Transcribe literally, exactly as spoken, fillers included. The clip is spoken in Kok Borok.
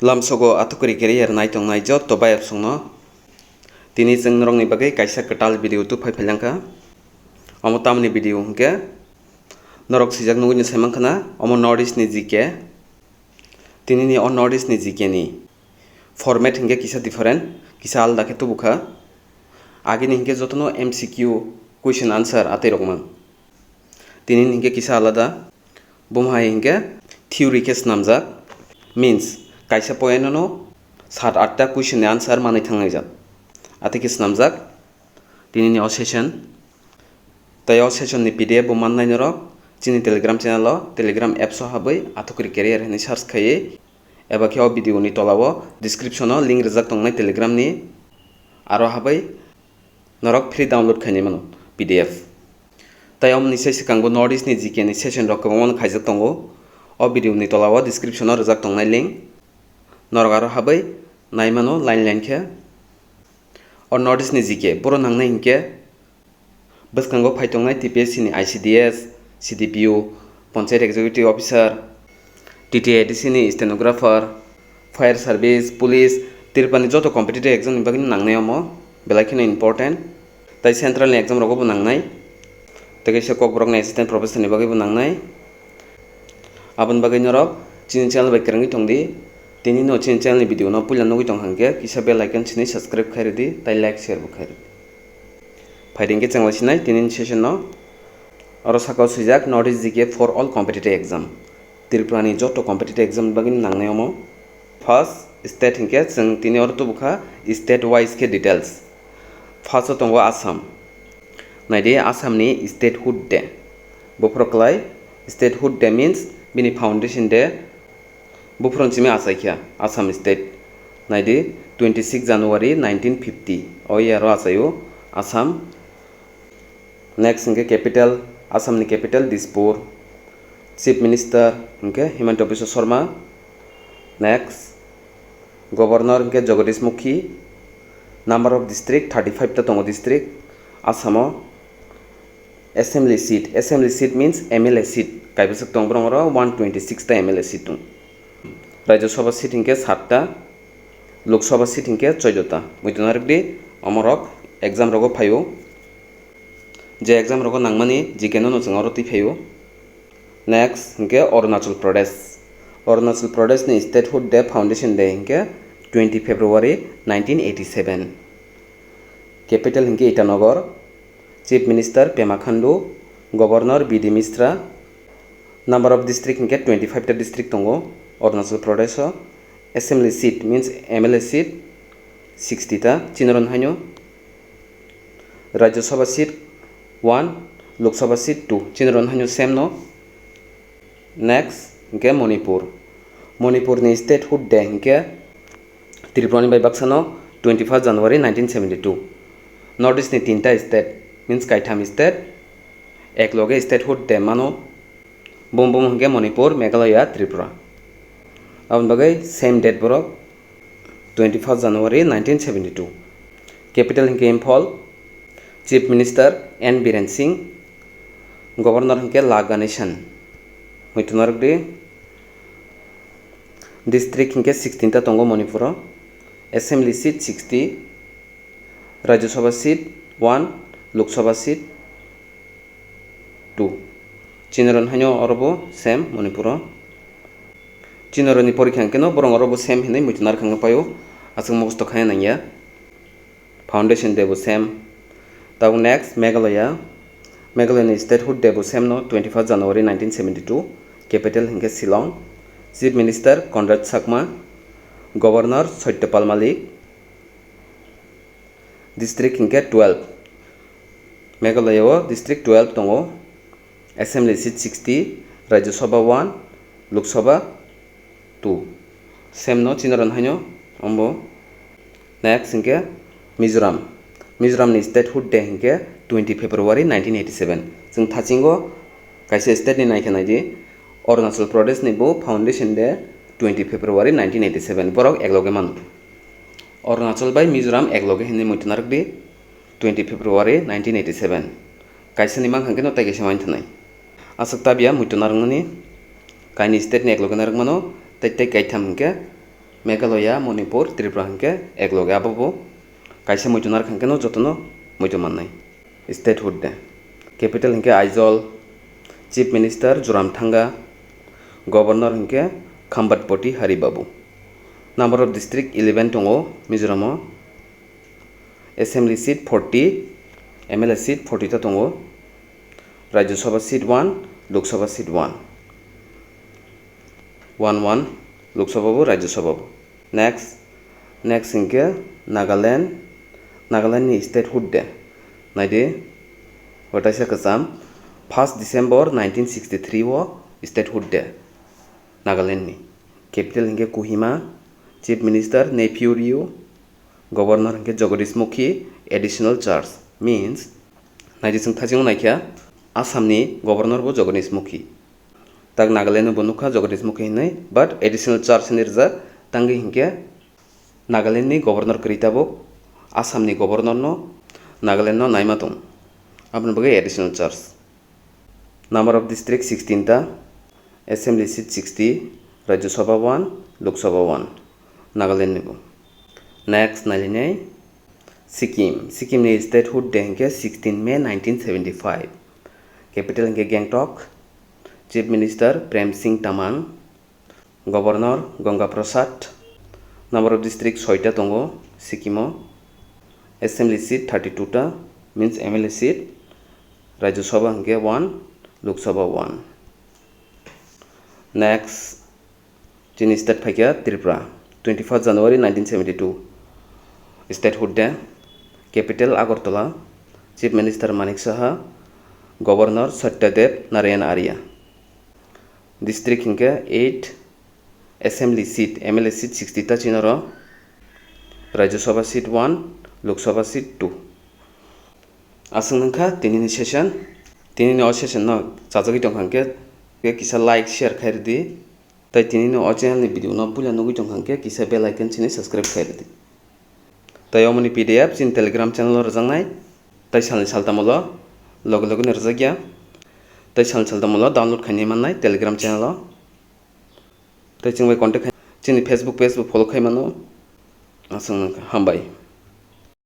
Lamsogo athukuri career nai tongnai joto bayapsongno tini chwng norokni bagwi kaisa kwtal video tubphai phailangkha. Omo tamni video hwnkhe norok swijak nugwi no saimankha na omo North East ni G K. Tinini o North East ni G K ni format hwnkhe kisa different, kisa alda khe tubukha. Agini hwnkhe jotono M C Q question answer atwi rokmang. Tinini hwnkhe kisa alada. Bumhai hwnkhe theory khe swnamjak. Means, kaisa point no sat atta question ni answer manwi thangnaijak. Atwi khe swnamjak tinini o session. Tai o session ni P D F bo mannai norok chini Telegram channel o, Telegram apps o habwi Athukuri Career hinwi search khaiwi, eba khe o video ni tola o description o link rijak tongnai Telegram ni, aro habwi norok free download khainai mano P D F. Tai omoni sai swkang bo North East ni G K ni session rok kwbangma no khaijak tongo. O video ni tola o description o rijak tongnai link. Norok aro habwi nai mano line line khe. O North East ni G K boro nangnai hinkhe bwskango phai tongnai T P S C ni I C D S, C D P O, Panchayat Executive Officer, T T A D C ni stenographer, fire service, police, Tripura ni joto competitive exam ni bagwi nangnai omo belai kheno important. Tai central ni exam rogo bo nangnai. Tei kaisa Kokborok ni assistant professor ni bagwi bo nangnai. Aboni bagwi norok chini channel bai kwrwngwi tongdi. Tini no chini channel ni video no puila nugwi tong hwnkhe kisa bell icon sini subscribe khai rwdi tai like share bo khai rwdi. Phaidi hwnkhe chwng lai sinai tinini session no. Oro saka o swijak North East G K for all competitive exam. Tripura ni joto competitive exam ni bagwi nangnai omo. First state hwnkhe chwng tini oro tubukha state wise khe details. First o tongo Assam. Naidi Assam ni statehood day. Buphuru kwlai statehood day means bini foundation day. Buphuru simi achaikha Assam state. Naidi twenty six January nineteen fifty. O year o achaio Assam. Next hwnkhe capital, Assam ni capital Dispur. Chief Minister hwnkhe Himanta Biswa Sarma. Next Governor hwnkhe Jagadish Mukhi. Number of district thirty five ta tongo district Assam o. Assembly seat, assembly seat means M L A seat. Kaibwswk tong borok oro one twenty six ta M L A seat tong. Rajya Sabha seat hwnkhe satta, Lok Sabha seat hwnkhe choudo ta. Muitu narwkdi, omorok exam rogo phaio. Je exam rogo nangmani G K no no chwng oro twi phaio. Next hwnkhe Arunachal Pradesh. Arunachal Pradesh ni statehood day, foundation day hwnkhe twenty February nineteen eighty seven. Capital hwnkhe Itanagar. Chief Minister Pema Khandu, Governor B D Mishra. Number of district hwnkhe twenty five ta district tongo Arunachal Pradesh o. Assembly seat means M L A seat sixty ta, chini oro haino Rajya Sabha seat one, Lok Sabha seat two, chini oro haino same no. Next hwnkhe Manipur. Manipur ni statehood day hwnkhe Tripura ni bai baksa no twenty first January nineteen seventy two. North East ni tinta state means kaitham state ek loge statehood day mano. Bum bum hwnkhe Manipur, Meghalaya, Tripura. Aboni bagwi same date borok twenty first January nineteen seventy two. Capital hwnkhe Imphal. Chief Minister N Biren Singh. Governor hwnkhe La Ganesan. Muitu narwkdi. District hwnkhe sixteen ta tongo Manipur o. Assembly seat sixty. Rajya Sabha seat one, Lok Sabha seat two. Chini oro haino oro bo same Manipur o. Chini oro ni porikha hwnkhe no borok oro bo same hinwi muitu narwk wngwi paio. Aswk mokhosto khaina nangya. Foundation day bo same. Tabuk next Meghalaya. Meghalaya ni statehood day bo same no twenty first January nineteen seventy two. Capital hwnkhe Shillong. Chief Minister Conrad Sangma. Governor Satyapal Malik. District hwnkhe twelve. Meghalaya o district twelve tongo. Assembly seat sixty, Rajya Sabha one, Lok Sabha two. Same no chini oro haino ombo. Next hwnkhe Mizoram. Mizoram ni statehood day hwnkhe twenty February nineteen eighty seven. Chwng thachingo kaisa state ni naikhe naidi, Arunachal Pradesh ni bo foundation day twenty February nineteen eighty seven. Borok ekloge mano. Arunachal bai Mizoram ekloge hinwi muitu narwkdi twenty February nineteen eighty seven. Kaisani mankha hwnkhe no tei kaisa mainthanai. Aswk tabia muitu narwknani kainwi state ni ekloge narwkmano tei tei kaitham hwnkhe Meghalaya, Manipur, Tripura hinkhe ekloge abobo kaisa muitu narwkha hinkhe no jotono muitu mannai. Statehood Day. Capital hinkhe Aizawl, Chief Minister Zoramthanga, Governor hinkhe Khambatpati Hari Babu. Number of district eleven tongo Mizoramo. Assembly seat forty, M L A seat forty ta tongo. Rajya Sabha seat one, Lok Sabha seat one. One one, Lok Sabha bo, Rajya Sabha bo. Next, next hinkhe Nagaland, Nagaland ni statehood day. Naidi, hwtaisa kwcham, first December nineteen sixty-three o statehood day Nagaland ni. Capital hinkhe Kohima, Chief Minister Neiphiu Rio, Governor hinkhe Jagadish Mukhi, additional charge, means, naidi chwng thajingo naikha, Assam ni Governor bo Jagadish Mukhi. Tak Nagaland no bo nukha Jagadish Mukhi hinwi, but additional charge hinwi rijak, tangwi hinkhe Nagaland ni Governor kwrwi tabuk Assam ni Governor no Nagaland no naima tong, aboni bagwi additional charge. Number of district sixteen ta, Assembly seat sixty, Rajya Sabha one, Lok Sabha one, Nagaland ni bo. Next nailinai Sikkim. Sikkim ni statehood day hinkhe sixteen May nineteen seventy-five. Capital hinkhe Gangtok. Chief Minister Prem Singh Tamang. Governor Ganga Prasad. Number of district soita tongo Sikkim o. Assembly seat thirty-two ta, means M L A seat. Rajya Sabha hinkhe one, Lok Sabha one. Next, chini state phaikha Tripura, twenty-first January nineteen seventy-two, statehood day, capital Agartala, Chief Minister Manik Saha, Governor Satyadev Narayan Arya. District hinkhe eight, assembly seat, M L A seat sixty ta chini oro, Rajya Sabha seat one, Lok Sabha seat two. Aswk nungkha tinini session. Tinini o session no chajagwi tongkha hwnkhe, khe kisa like, share khai rwdi. Tai tinini o channel ni video no buila nugwi tongkha hwnkhe, kisa bell icon sini subscribe khai rwdi. Tai omoni P D F chini Telegram channel o rwjaknai. Tai salni saltamo lo loge loge no rwjakya. Tai salni saltamo lo download khainai mannai Telegram channel o. Tai chwng bai contact khai, chini Facebook page bo follow khai mano. Aswk nungkha, hambai.